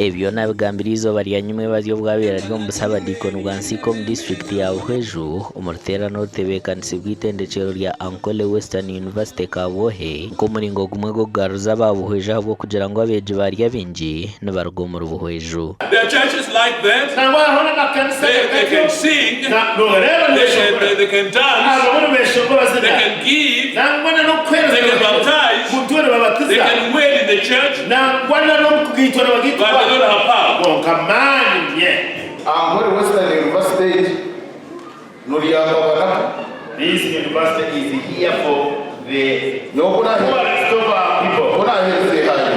Ebyo nabigambire eizooba rya nyimwebazyo obu abaire ari omu busabadiikoni bwa Nsiika omu disiturikiti ya Buhweju omu ruteerane orutebeekanisibwe eitendekyero rya Ankole Western University Kabwohe nk'omuringo gumwe gw'okugaruza aba Buhweju ahabw'okugira ngu abeegi baryo abaingi nibaruga omuri Buhweju. There are churches like that. Nangwa hariho n'amakanisa They, they gatyo can sing, na nooreeba they can, nibeshongora they, they can dance, abamwe nibeshongora they bazina can give, nangwa na n'okuheereza they can nibaheereza baptize, butuure they nibabatiza can wed in the church, nangwa na n'okugaitwa nibagaitwa but they don't have power. kwonka maani nye. Ankole Western University egi noryambabanaku. This university is here for the Nyowe ku nahe- poorest of our people. ku naherize hare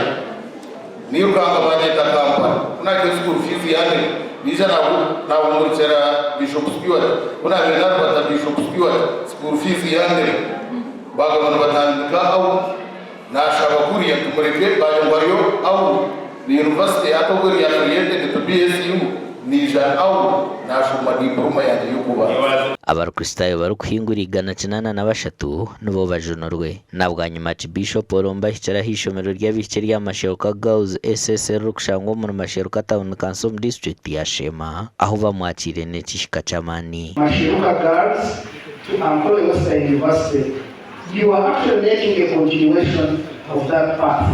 nirukanga banyeta Kampala ku nagiire school fees yandeka naija nabu nabumurikira Bishop Stuart ku nabaire narubata Bishop Stuart school fees yandeka bagaba nibatandika out nashaba kuriya nti mureke banywa ngu hariyo out ni university hati obwo eri affiliated to BSU naija out nashoma diploma yangye y'okuba. Abakristaayo barikuhingura 803 nibo bajunirwe. Na bwanyima Archbishop Orombe ahikire aha ishomero ry'abaishiki erya Masheruka Girls SS eririkushangwa omuri Masheruka Town Council omu disiturikiti ya Sheema ahu bamwakiire n'ekihika ky'amaani. Masheruka Girls to Ankole Western University, you are actually making a continuation of that path.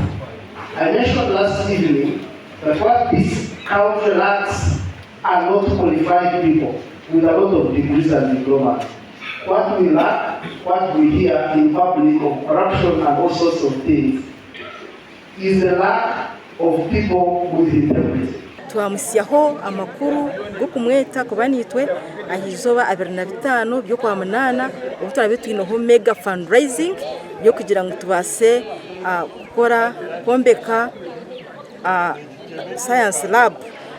I mentioned last evening that what this country lacks are not qualified people with a lot of degrees and diplomas. What we lack, what we hear in public of corruption and all sorts of things, is the lack of people with integrity. Twamutsyaho amakuru g'okumweta kuba naitwe aha izooba 25 by'Okwamunaana obu turaabe twineho mega fundraising y'okugira ngu tubaase kukora kwombeka science lab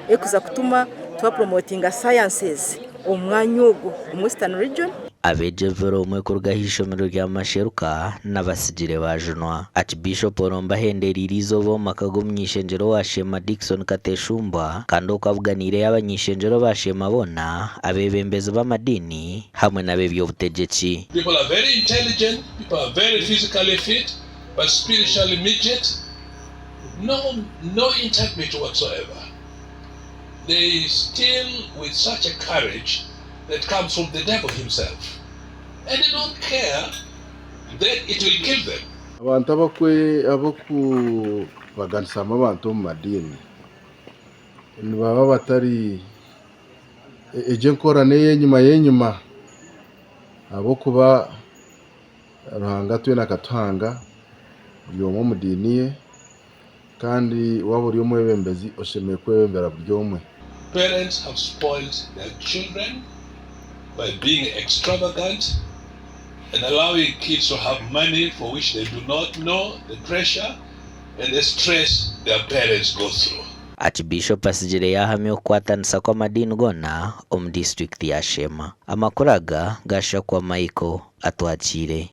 erikuza kutuma twapuromotinga sciences omu mwanya ogu omu Western Region. Abeegi ebiro omwe kuruga aha ishomero rya Masheruka n'abatsigire baajunwa. Archbishop Orombe ahendereire eizooba omu maka g'omuny'ishengyero wa Sheema Dickson Kateshumbwa kandi okwo abuganiireyo abany'ishengyero ba Sheema boona, abeebembezi b'amadiini hamwe n'ab'eby'obutegyeki. People are very intelligent, people are very physically fit, but spiritually midget, no, no integrity whatsoever. They steal with such a courage that comes from the devil himself. And they don't care that it will kill them. Abantu abarikubaganisamu abantu omu madiini nibaba batari, egyo enkora n'eyenyima y'enyima ahabw'okuba Ruhanga twena akatuhanga buri omwe omu diini ye kandi waaba ori omwebembezi oshemereire kwebembera buri omwe. Parents have spoilt their children by being extravagant and allowing kids to have money for which they do not know the pressure and the stress their parents go through. Archbishop atsigire yaahamya okukwatanisa kw'amadiini goona omu disiturikiti ya Sheema. Amakuru aga gashakwa Michael Atwakiire.